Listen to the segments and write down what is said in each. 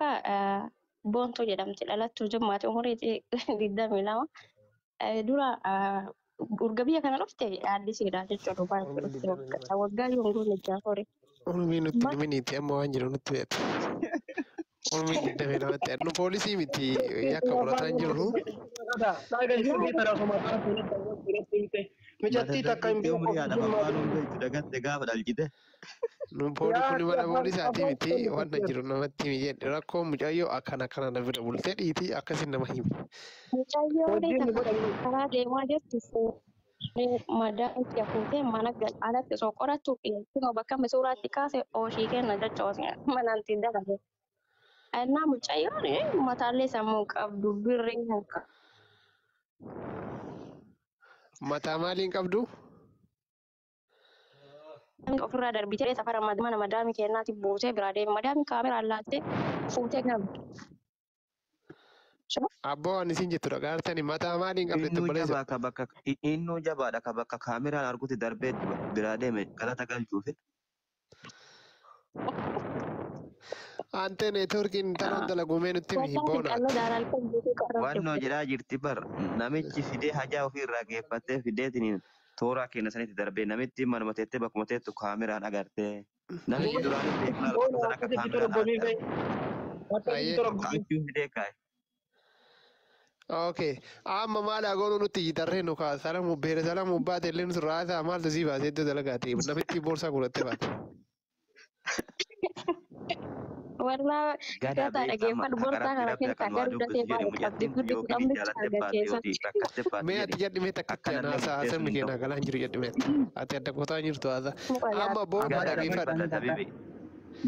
Takka Boontuu jedhamti dhalattuu Jimmaati umurii 22. Dura urga biyya kana dhufte addisiidha jechuudha Dubaay Umriin dhufte 22. Waggaa yoon guune jaafore. Umriin nutti himiniiti amma waan jiru nutti beektu. Umriin 22tti nu poolisii miti yakka qorataa hin jirru. Micattii takka hin Mata beeku umrii haadha abbaan hin beektu dagatte gaafa dhalchite. Nu pooli kun mana poolisaati miti waan jiru namatti himi jedhe rakkoon mucayyoo akkana akkana na bira bultee dhiitii akkasin nama himi. Mucayyoon Hojiin takka godhamu. karaa deemaa jirtu fuudhee madaa itti hafuutee mana alatti osoo qorattu kunoo bakka inni suuraatti kaase ooshii kenna jechuudha manaan ittiin dabale. Innaa mucayyoon mataallee sammuu qabdu birrii hin qabdu. Mataa maaliin qabdu? Ofirraa darbitee safara mana madaamii kennaatti buusee biraa deeme. Madaamii kaameraan laaltee fuutee galti. Abboo waan isin jettu dhagaartani mataa maaliin qabdu itti Innuu obboleessa. jabaa ka bakka innuu jabaadha ka bakka kaameraan argutti darbee biraa deeme galata galchuufi. Antee neetwoorkiin intaloon dalagumee nutti himi Wallaahi boonaati. qal'oo daaraan kan buutee qorra Wannoo jedhaa jirti bar namichi fidee hajaa ofii irraa geeffatee fideetiin tooraa kenna sanitti darbee namitti manuma teettee bakkuma teettu kaameraan agartee. Namichi duraan beeknaa bakka Boona sana akka akkasitti kaameraan dorgomii alatti fa'i. argu. Akkasitti Ayyee. dorgomii. Kaachuu fidee kaa'e. Okay. Amma maal haa goonu nutti jitarree nu kaa salamu beera salamu baate illee nuti raasaa maaltu sii baasee iddoo dalagaate namitti boorsaa gurrattee baate. Wallaa Gadaa gataa beekta amma dhageeffadhu haqa borsaa rabbi kana rabbi keessaa akka nu haa garuu dubbisu datee jedhe baay'ee qabdi. mucattiin Guddi yookiin kudhan bicha jaalattee arga baate keessatti. yookiin rakkattee baate Mee ati jedhe jedhi mee takkitti akkanallee anaasaa murteessuun haasabni hin keenya ta'u. galaan jiru jedhi mee ati adda kutaa jirtu haasaa. Muka Amma nyaata. boonaa Gadaa dhageeffadhu. dhaggeeffadha tabibi.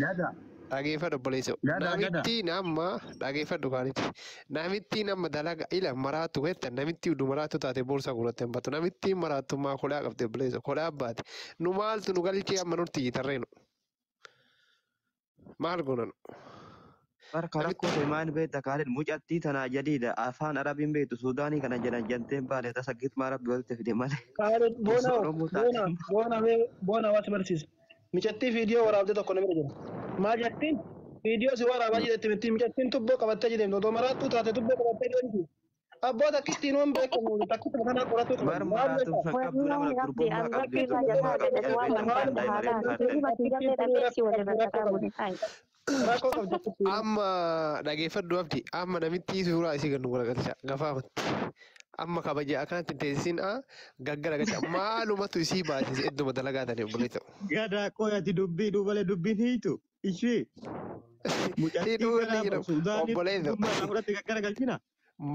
Gada. Dhageeffadhu obboleessa. Gada gada. Namittiin amma dhageeffadhu kaanitti. Namittiin amma dalaga ila maraatu jetta namitti udu maraatu taate boorsaa gurrattee hin baatu. Namittiin maraattummaa kodhaa qabdi obboleessa. Kodhaa baate. Nu maaltu nu galchee amma nutti jitarree nu. Maal goona nu? Barka rakkoo Namitti ta'e maal beekta Kaalid mucattii tanaa jadiida afaan Arabiin beektu Suudaanii kana jedhan janteen baale tasa gitmaa rabbi walitti fide malee Kaalid boona osoo Oromoo taate. boona boona mee boona waan si barsiisa. Micattii viidiyoo waraabdee tokko namni jira. Maal jettiin? Viidiyoo si waraabaa jirti miti micattiin tubboo qabattee jirti. Otoo maraattuu taate tubboo qabattee deemti. Abboo takkittiin waan beekamu takkitti kanaa qoratuu Bar qaban. Maal maraatuun beekaa? san qabdu nama Wallaahi rabbi durbummaa an qabdi rabbi irraa durbummaa jalaa qabdi jedhatu waan jala beekta barbaadde maandaa'e haa malee taatu. faartan. Hirriba Takkittiin kiyyallee kun dhabee si rakkoo waliin qabdi rakkoo rakkataa qabdi. bule taa'e. Rakkoo qabdi takkittiin. Amma dhageeffadhu abdi amma namitti suuraa isii gannu garagalcha gafaamatti. Amma kabaja akkanatti hin teessisin a gaggaragalcha maalumatu isii baasise idduma dalagaa tani obboleessa. Gadaa qoyati dubbii duubalee dubbiin hiitu ishee mucattii Hidhuu inni kanaa jedhamu Suudaanii obboleessa. durbummaa irraa fudhatte gaggaragalchina.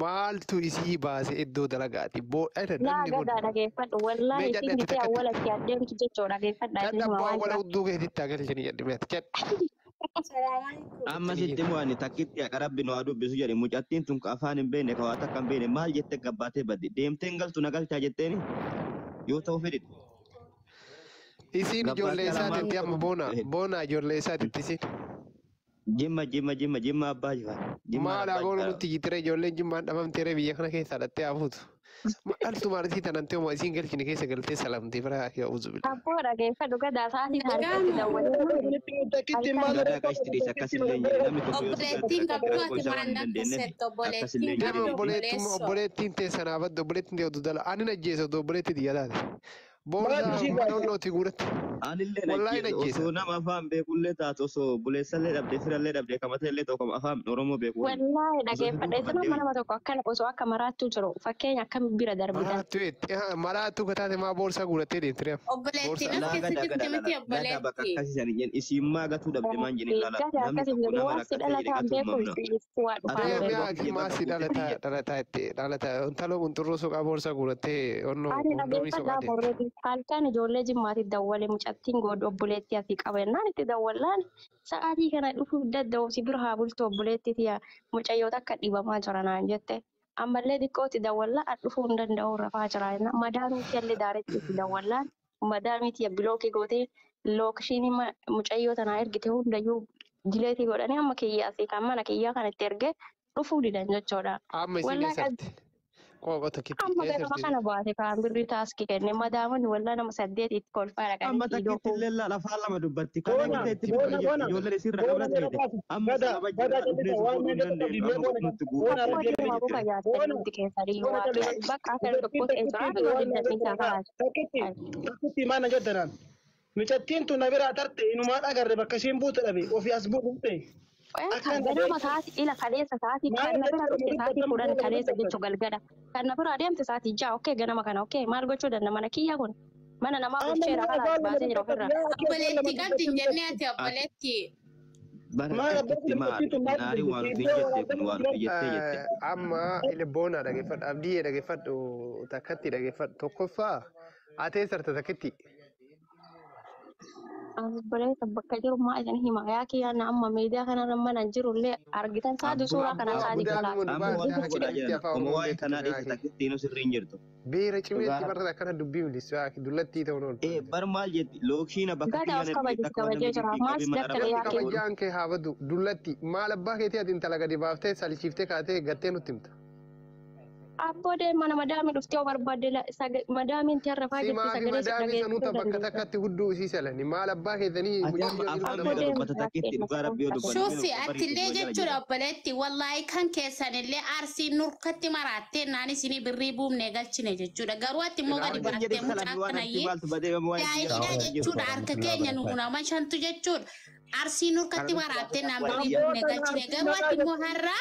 Maaltu isii baase iddoo dalagaati? Boodha Laa namni kun gadaa dhageeffadhu. mee Wallaahi jadhe isin ati bitee takkatti awwala itti adeemtu jechuudha dhageeffadha jadhe isin hima abbaa waan awwala jira. hudduu keetitti haa galchanii jadhe mee ati jadhe. Amma sitti immoo ani takkitti haqa rabbi nu haa dubbisu jedhe mucattiin tun ka afaan hin beekne ka waa takka hin beekne maal jette gabbaatee badde deemtee hin galtu na galchaa jetteeni yoo ta'u fedhe Isiin ijoollee gabbaatee alaa maal isaatitti amma boona boona ijoollee isaatitti isiin. Jimma jimma jimma jimma abbaa jifaar jimma Maal abbaa haa goonu jifaar nutti jitire ijoolleen jimmaan dhabamteere biyya kana keessaa dhattee hafuutu. Dhaltu maal isii tanantee uma isiin galchine keessa galtee salamtee bira haa uzu bilaa. Abboo dhageeffadhu gadaa sa'aatiin harkatti Dhaga'amu. dawwalanii Takkittiin halkan maal gadaa rakkoo qashti qabdi dhiis takkittiin akkasillee hin jedhe namni tokko yoo Suudaanitti Obboleettiin rakkate qabdu rakkoo ati isaa waan maal hin akka dandeenyeef settu obboleettiin akkasillee hin Deema jedhe qabdu obboleettummaa obboleessoo. obboleettiin teessan haa baddu obboleettiin ta'e oduu dala ani najjeessa oduu obboleettii xiyya taate. Maaltu Boorsaa isii mana baase? onnooti guuratti. Anillee Wallaahi najjeessa najjeessa. osoo nama afaan beekullee taate osoo obboleessallee dhabde firallee dhabde kamateellee tokko afaan Oromoo beeku waliin Wallaahi osoo fiduu dhageeffadha. Isin qabadde amma nama tokko akkana osoo akka maraattuu jiru fakkeenya akkam bira darbitan. Maraattuu itti maraattuu kataate maa boorsaa guurattee deemti reema. Obboleettiin Boorsaa. as Laa keessa gadaa jirti gadaa miti lala gadaa bakka obboleettii. akkasii sana hin isiimmaa gatuu dhabde maan jedhin lala Gada namni akkas hin tokko jedhu nama waan si rakkatee jedhe dhalataan gatuu beeku mamna si waa dhufaan ati Deemi beeku. abbaa haa kiyya maa bakka si buutee dhalataa biyya dhalataa itti dhalataa intaloo qunxurroo soqaa boorsaa guurattee onnoo Ani kondoomii soqaa dhageeffadhaa deemti. borreeti. Halkan ijoollee jimmaatti dawwale mucattiin godhu obboleettii asii qaba jennaan itti dawwallaan sa'aatii kana dhufuuf dadda'u si bira haa bultu obboleettii tiya mucayyoota akka dhibamaa jira naan jette. Ammallee xiqqootti dawwallaa an dhufuu hin danda'u rafaa jira jennaan madaamii tiyallee daaretti itti dawwallaan madaamii tiya bilookii gootee lookishinii mucayyoo tanaa ergite hundayyuu dileetii godhanii amma kiyyaa asii kan mana kiyyaa kan itti ergee dhufuu didan jechuudha. Amma isiin Wallaa eessatti? Qofa takkitti Amma eessa ganama jirti? kana baate kaan birrii taaskii kenne madaamonni wallaa nama saddeet itti kolfaa dhaqanii Amma fiidoo takkitti kun. illee laala afaan lama dubbatti. Kana Boona jettee itti boona booda boona jetti. Ijoolleen isirra boona qabna meeqa beete. kaasi Amma gada sababa gada jirraa dhufnee jal'isa si waan fuudhuu hin meeqa qabdi dandeenyu. mee Amma boona nutti boona guutuu Akkuma arabbii deemaa jette. buka boona jaartanii hundi keessanii boona waaqni jal'isa bakka akka dubartiin tokko ta'e jira takkittiin yoo waan diddan meeqa isaa kalaas. takkitti takkitti maal na jettanaan micattiin tun na biraa tarte inumaan agarre bakka isheen buute dhabe ofii as buute akkan Ganama sa'aatii ila kaleessa sa'aatii maal kan na bira dhufte sa'aatii jechuudha 10 kaleessa jechuu galgala. Kan na bira adeemte sa'aatii 6 okkee ganama kana okkee maal gochuu danda'a mana kiyya kun mana namaa amma bulcheera maal kalaas afaan lama baasee jira dubbatan ofirraa. yaa akki afaan lama Obboleetti qabdi dubbatan hin jennee ati obboleetti. Bara maal abbaa takkitti maal dubartiin tun maal naarii waan dubbatti ofiin iddoo jette waraabdee kun waan jiran ofii jettee jette. Amma ile boonaa dhageeffadhu abdiyyee dhageeffadhu takkatti dhageeffadhu tokkoffaa atee sarta takkitti. Obboleessa bakka jiru maa isin hima yaa kiyya na amma miidiyaa kanarra mana hin jirullee argitan saatu Abboo suuraa kana abboo sa'aatii Guddaa kalaas. numa amma dubaa waan yaa godhaa takkitti jiran afaan oma Oromoon waa'ee beektu kanaa yaa dhiise takkitti inuu sirrii hin jirtu. Beera cimeetti Dhugaa barra akkana dubbii milisu yaa dullattii ta'uun ooltu. ee bar maal jetti lookshiina bakka Gada kiyyaan of ergite kabajis akka waan namni kabajee jira dubbii maal qabee si mana dakkale rabatti yaa qabu kiyya. godhu. Kabajaan kee haa badu dullatti maal abbaa keetii ati intala gadi baaftee salchiiftee kaatee gattee nutti himta. Abboo deema mana madaamii dhuftee yoo barbaadde madaamiin tiyarra faa jirti Simaa fi sagalee si madaamii sanuu dhageessisuu ta bakka dandeessa. takkatti hudduu isii salani maal abbaa keessanii Ati amma mucayyoo afaan ilma Abboo meeqa nama. deema dubbata yaa takkitti kiyya dhugaa rabbi yoo dubbanne Shuufi mee bariitu atillee jala jechuudha jira. obboleetti wallaahi kan keessanillee arsii nurkatti maraattee naan isinii birrii buufnee galchine jechuudha. Garuu ati immoo gadi Waan jedhe baaftee mucaa salami waan arsii kanayyee maaltu badee waan itti daa'imidha jala jirtu. jechuudha harka keenya nu nama shantu jechuudha. Arsii nurkatti maraattee naan birrii abboo buufnee tana galchine arsii garuu maqaa ati immoo har'a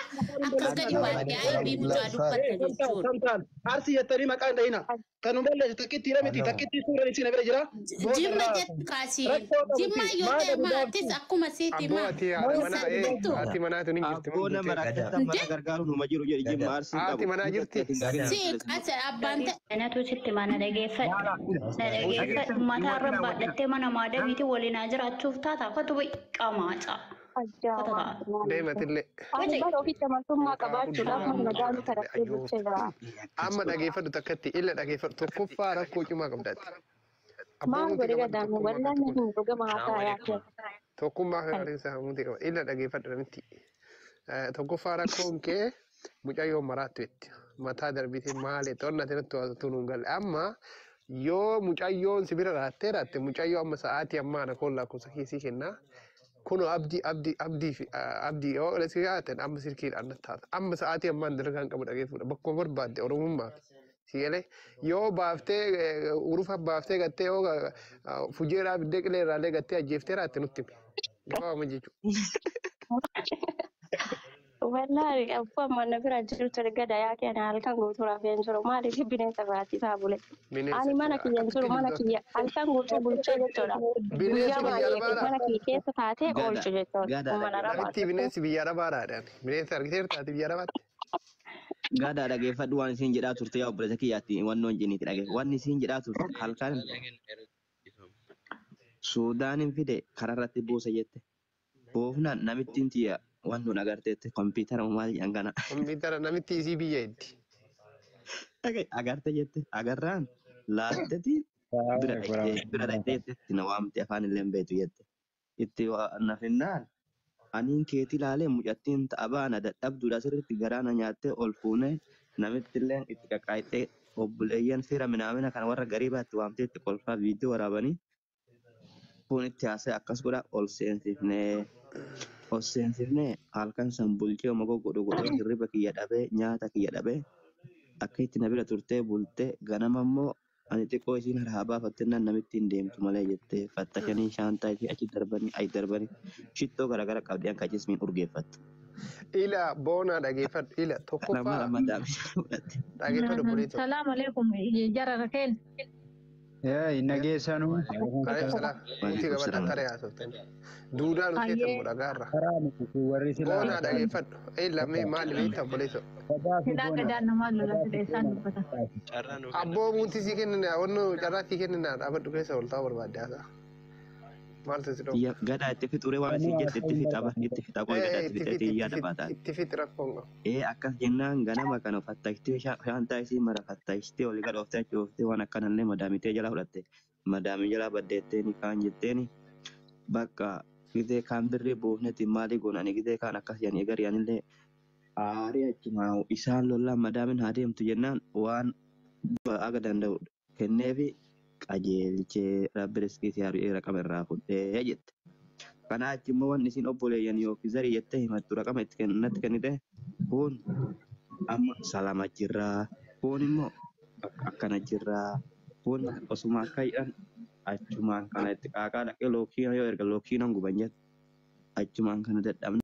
akkas gadi baattee aybii mucaa dubbatta jechuudha. Samtaan arsii jettanii maqaa hin dhahina. Kan nu balleessu takkitti miti takkitti suuraan isin bira jira. Boona Jimma irraa jettu kaasiin rakkoo qabuti jimma yoo maal ta'e gadi maatis baaftu akkuma siiti Abboo maa ati haadha hin manaa ee salphattu. haati manaa tun hin jirti Abboo mun nama duutee. rakkatan mana gargaaruun numa jiru jedhi jimma arsiin Haati qabu. manaa Mucatti jirti. ati hin gaafiin Si obboleessa. ati abbaan ta'e. Anatu sitti mana dhageeffadhu. Na dhageeffadhu. Mataa irra baadhattee mana maadamiitiin waliin haa jiraachuuf taata. Kottu bu'i qamaaca. Kottu Ajaa'ibaa. ta'a. Deematillee. Ani Waci. bara ofitti amantummaa Mucaa qabaachuudhaaf hudduu mana madaamii kadhattee ayyoo. bulchee jira. Amma dhageeffadhu takkatti illa dhageeffadhu tokkoffaa rakkoo cimaa qabdaati. Abboo Maal muti godhe qabadhu gadaame tokkummaa wallaan qabdu kun. hin dhugama haasaa yaa kiyya. Tokkummaa kan adeemsa muti qaba illa dhageeffadhu namitti. Tokkoffaa rakkoon kee mucayyoo maraattu jetti. Mataa darbitee maali xonna asirratti waatu nuun galle. Amma yoo mucayyoon si bira raattee raatte mucayyoo amma sa'aatii ammaa ana koon lakkoofsa keessii kennaa. Kunoo abdii abdii abdii fi abdii yoo si gaafatan amma silkiidhaan natti taata. Amma sa'aatii ammaan dalagaan qabu dhageeffuudha. Bakkuma barbaadde oromummaaf. Si galee yoo baaftee urufa baaftee gattee yoo fujeeraa biddee qilee irraallee gattee ajjeeftee raatte nutti himi. Gabaabuma jechuudha. Wallaahi abbaa mana bira jirtu gada yaa kiyya halkan guutuu rafee hin jiru maaliif bineensa biraatisaa bule. Bineensa Ani mana jechuudha. kiyya hin Akkamitti jiru mana jirtu? kiyya halkan guutuu bulchee jechuudha. Bineensi Guyyaa biyya baay'ee arabaadha. mana kiyya keessa taatee Gada oolchu jechuudha. gada Mana dhageeffadhu. arabaa Namitti bineensi biyya arabaadha. Bineensa argiteerta ati biyya arabaatti? Gada dhageeffadhu waan isin jedhaa turte yaa obboleessa kiyyaatti wannoon jiniiti dhageeffadhu. Waan isin jedhaa turte halkan Suudaanin fide kararratti buuse jette. Boofnaan namittiin tiyya waan nun agarteette kompiitara maal jedhan kana. Kompiitara namitti isii biyya heddi. Agarte jette agarraan laalteti bira dhaqxee bira dhaqxee itti na waamte afaan illee hin beektu jette. Itti nafinnaan aniin keeti ilaalee mucattiin ta'a baana dadhabduudha sirriitti garaana nyaattee ol fuunee namitti illee itti qaqqaayixee obboleeyyan fira minaamina kana warra gariibaatti waamtee itti kolfaa viidiyoo waraabanii kun itti haasa'e akkas godha ol seensifnee ol seensifnee halkan san bulchee oma godhu godhee hirriba kiyya dhabee nyaata kiyya dhabee akka itti na bira turtee bultee ganama immoo ani xiqqoo isiin harhaa baafatte naan namitti hin deemtu malee jettee fattashanii shaantaa ishee achi darbanii achi darbanii shittoo garaagara qabdee akka jismiin urgeeffattu. Ila boonaa dhageeffadhu. Ila Lama tokkoffaa lama daamisa fudhatte. dhageeffadhu obboleessa. Salaam alaikum jara rakeen. Nageessanuu Alayhi salaam. Muti Waalaikum qabadha salaam. taree haasoftan. Duudaa nu keessan Ayyee mudhagaarra. karaa miti warri silaa Boonaa dhageeffadhu. Ila mee maali beekta obboleessa? gadaa fi silaa boona gadaan namaa lola gadaa fi fide isaan boona dubbata. Abboo muti sii kennina wannu carraa sii kennina dhaabadhu keessa ol ta'uu barbaadde haasa'a. Maaltu si dhooqa? Gadaa itti fixuree waan Kanuu isin jette itti haasa'uun fixa bar itti fixa qoy gadaa Ee itti itti fixeetii fixi yaada itti baataa. fixi itti fixi rakkoon qabu. Ee akkas jennaan ganama kana fattaaktee shaantaa isii mara fattaaktee olii gad ooftee achi ooftee waan akkanallee madaamitee jala fudhatte madaamii jalaa baddeetteeni kaan jetteeni bakka gizee kaan birrii buufnetti maali goon ani gizee kaan akkas jedhanii gari'anillee Aarii achumaa isaan lollaan madaamin haa deemtu jennaan waan aga danda'u kenneefi qajeelchee rabbi riskii si har'ee raqama irraa fudhee jette. Kanaa achi immoo wanni isin obboleeyyan yookiin zarii jettee himattu raqama itti natti kennite kun amma salama jirraa kun immoo akkana jirraa kun osuma akka jedhan achumaan kana itti qaaqaa dhaqee lookiina yoo erga lookiinan guban jette achumaan kana dadhabne.